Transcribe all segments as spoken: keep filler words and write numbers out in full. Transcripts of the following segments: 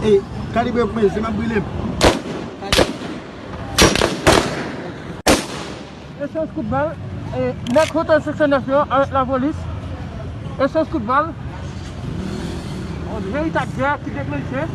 E, kalibre pou mwen, se m ap brile. Echanj kout bal, e, nèg Hotel senk san nèf yo avèk lapolis. Echanj kout bal. Yon veritab gè ki deklanche.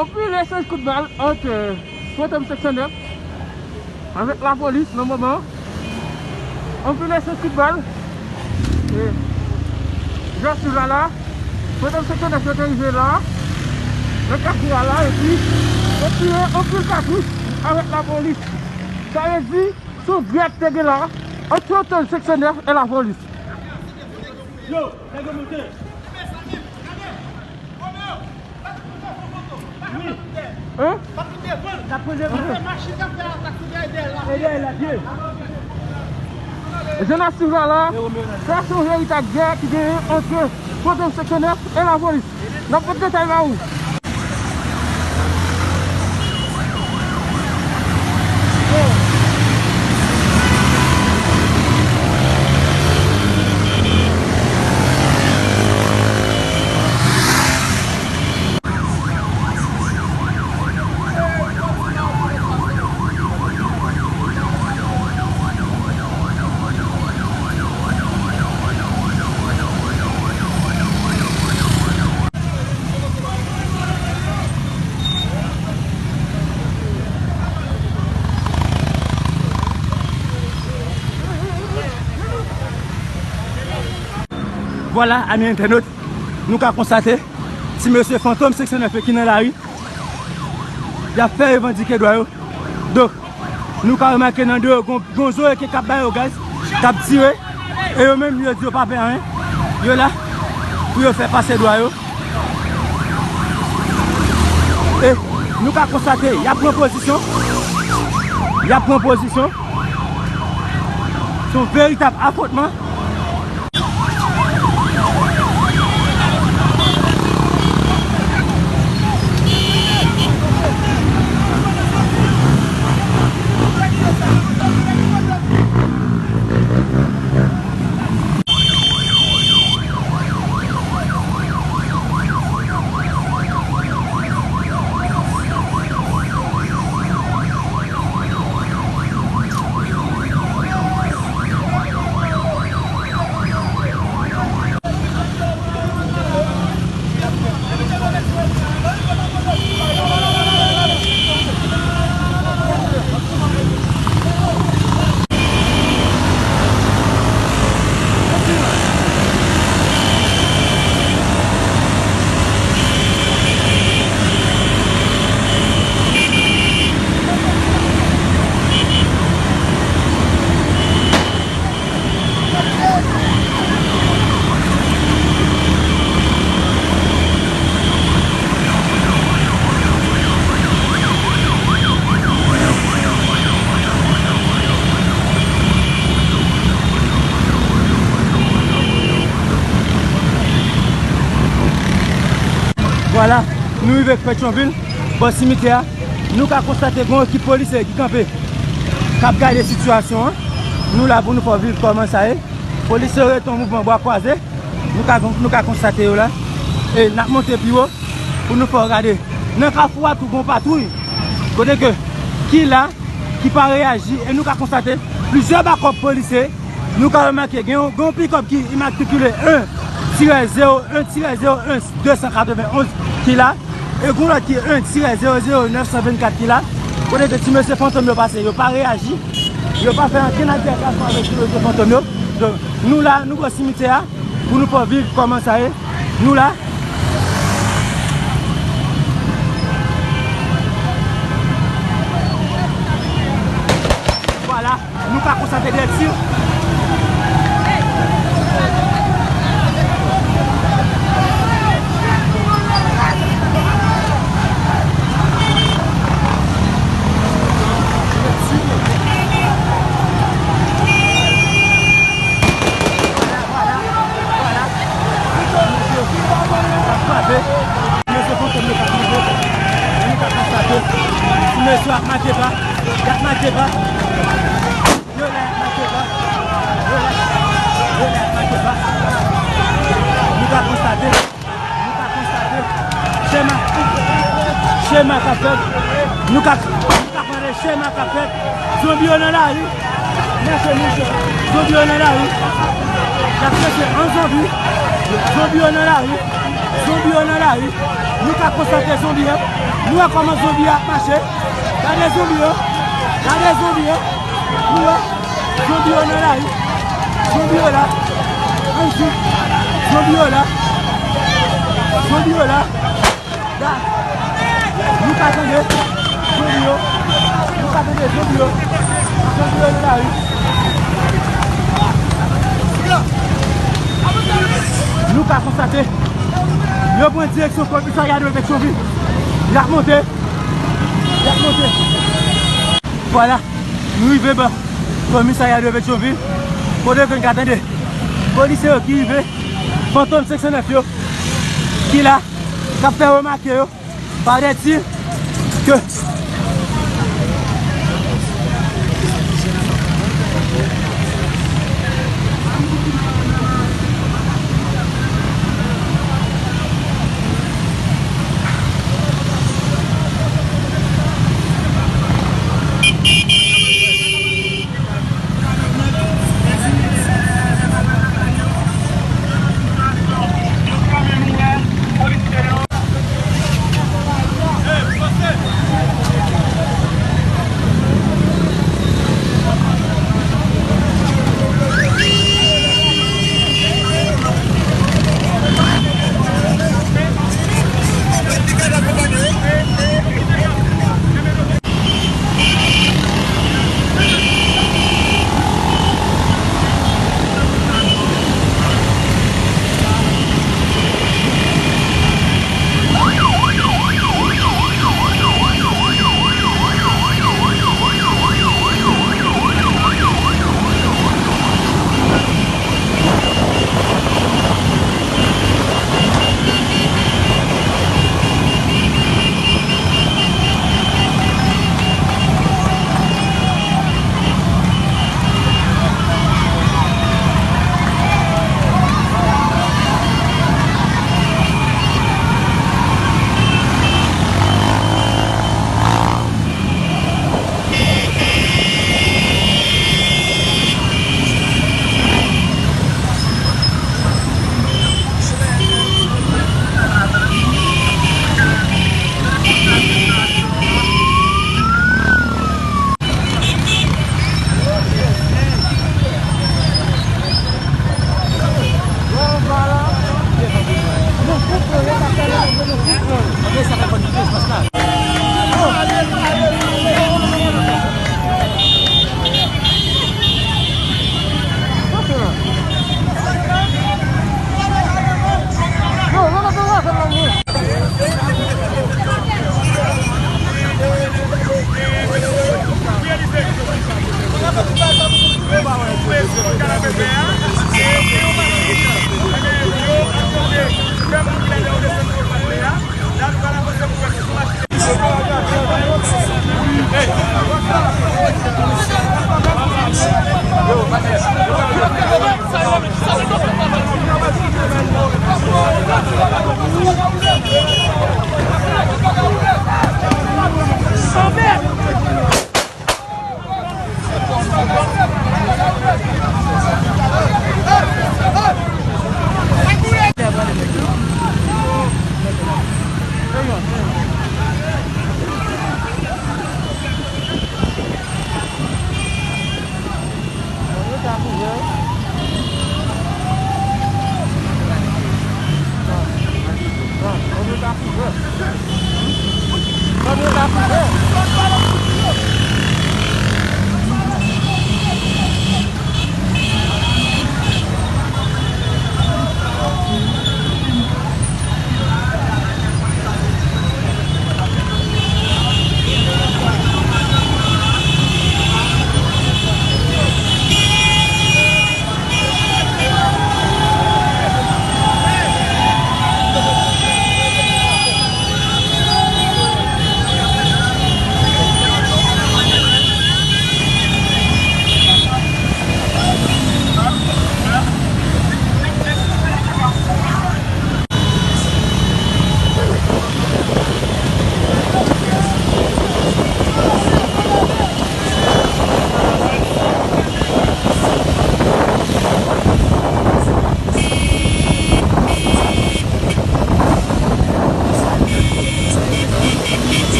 Anpil echanj kout bal ant, euh, Fantom senk san nèf avèk lapolis nan moman. Anpil echanj kout bal. E, jodi la la, Fantom senk san nèf yo te rive la, nan kafou a la, epi yo tire anpil katouch avèk lapolis. Sa vle di, se yon gè ki te gen la, ant Fantom senk san nèf e lapolis. Yo, nèg yo monte. Hein? Jan n ap swiv la la, sa se yon veritab gè ki genyen ant Fantom senk san nèf e lapolis. N ap pote detay ba ou. Vwala, ami entènot, nou ka konstate, ti mesye Fantom senk san nèf yo ki nan lari, y ap fè revandike dwa yo. Donk, nou ka remake nan deyò, gon, gon zòrèy ki k ap ba yo gaz, k ap tire, e yo menm, yo di yo pa fè anyen. Yo la pou yo fè pase dwa yo. E nou ka konstate, y ap pran pozisyon. Y ap pran pozisyon. Se yon veritab afwontman. Vwala, nou rive Petyonvil, bò simitè a. Nou ka konstate gon ekip polisye ki kanpe, k ap gade sitiyasyon an. Nou la pou nou fè w viv kòman sa ye. Polisye yo rete yon mouvman bwa kwaze. Nou ka, nou ka konstate yo la. E n ap monte pi wo pou nou fè w gade. Nan kafou a tou gon patwouy. Kote ke, ki la, ki pa reyaji. E nou ka konstate plizyè bakòp polisye. Nou ka remake gen yon, gen yon pikòp ki imatrikile en tirè zewo en tirè zewo en de san katrevenn onz ki la. E gon lòt ki en tirè zewo zewo nèf san vennkat ki la. Kote ke ti mesye fantom yo pase, yo pa reyaji, yo pa fè ankenn altèkasyon avèk ti mesye fantom yo. Donk, nou la, nou bò simityè a, pou nou fè w viv kòman sa ye. Nou la. Vwala. Nou ka konstate de tir. Mesye fantom yo k ap rive. Nou ka konstate ti mesye ap make pa. Y ap make pa. Yo la, y ap make pa. Yo la, yo la, y ap make pa. Nou ka konstate. Nou ka konstate. Chema. Chema k ap fèt. Nou ka, nou ka pale chema k ap fèt. Zonbi yo nan lari. Mesye, mesye. Zonbi yo nan lari. Y ap chèche an zonbi. Zonbi yo nan lari. Zonbi yo nan lari. Nou ka konstate zonbi yo. Nou wè kòman zonbi yo ap mache. Gade zonbi yo. Gade zonbi yo. Nou wè. Zonbi yo nan lari. Zonbi yo la. Ann swiv. Zonbi yo la. Zonbi yo la. La. Nou ka tande. Zonbi yo. Nou ka tande zonbi yo. Zonbi yo nan lari. Nou ka konstate. Yo pran direksyon komisarya de Petyonvil. Y ap monte. Y ap monte. Vwala, nou rive ban komisarya de Petyonvil. Kote ke n ka tande polisye yo ki rive, fantom senk san nèf yo ki la, k ap fè remake yo pa de tir ke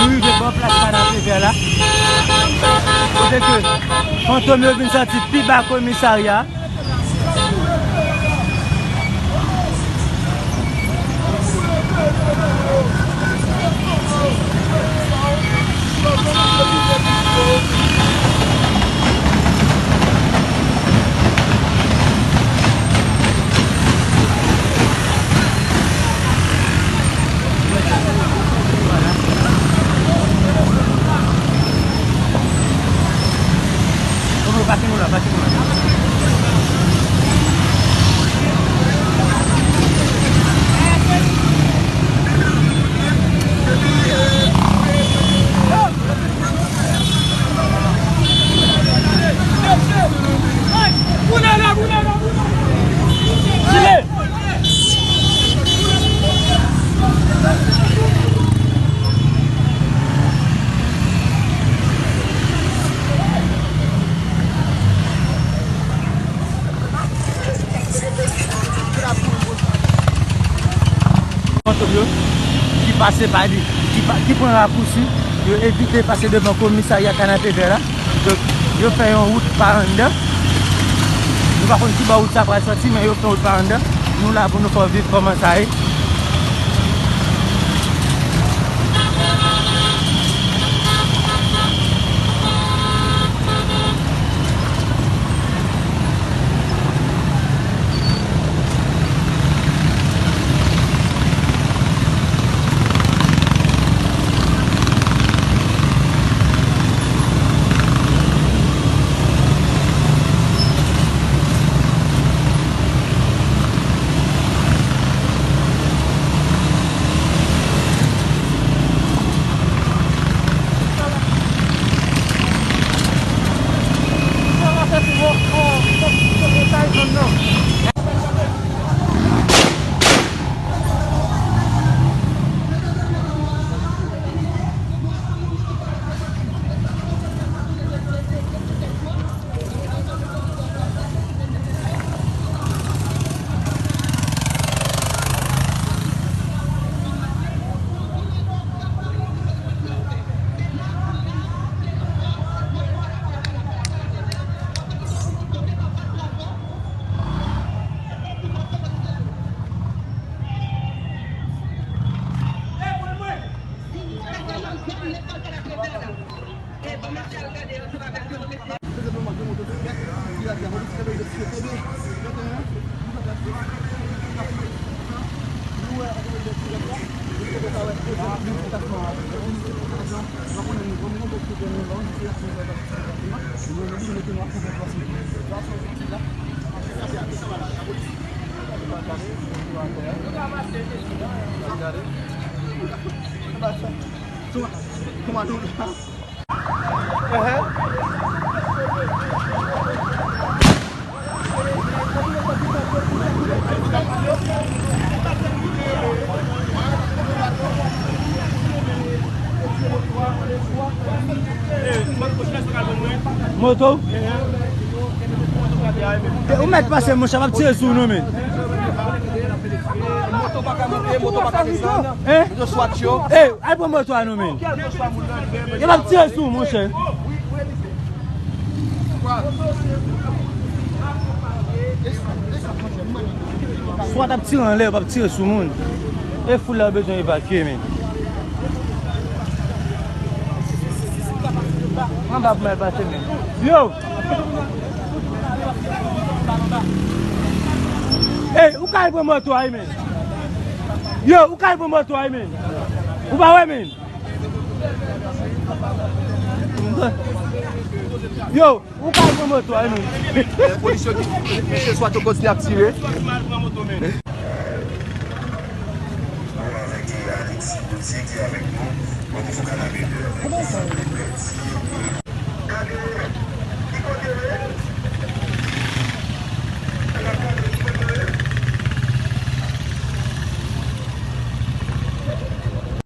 Nou rive bò plas Kanapevè la. Kote ke fantom yo vin sòti pi ba komisarya. Fantom yo ki pase pa li, ki pa, ki pran rakousi, yo evite pase devan komisarya Kanapevè la. Donk, yo fè yon wout pa anndan. Nou pa konn ki bò wout sa pral sòti, men yo fè wout pa anndan. Nou la pou nou fè w viv kòman sa ye. Moto? Ou mèt pase, monchè, m ap tire sou ou non, men. Moto pa ka monte, moto pa ka desann. Hein? Moto swat yo. Ey, al pran moto a non, men. Yo p ap tire sou ou, monchè. Swat ap tire anlè, yo p ap tire sou moun. E foul la yo bezwen evakye, men. Anba pou m al pase, men. Yo! Ey, ou ka al pran moto a wi, men. Yo, ou ka al pran moto a wi, men. Ou pa wè, men. Yo, ou ka al pran moto a wi, men. Polis yo di, mesye swa yo kontinye ap tire. Avèk Alexis Gauthier ki avèk nou, o nivo Kanapevè, avèk Isaac Lepèti.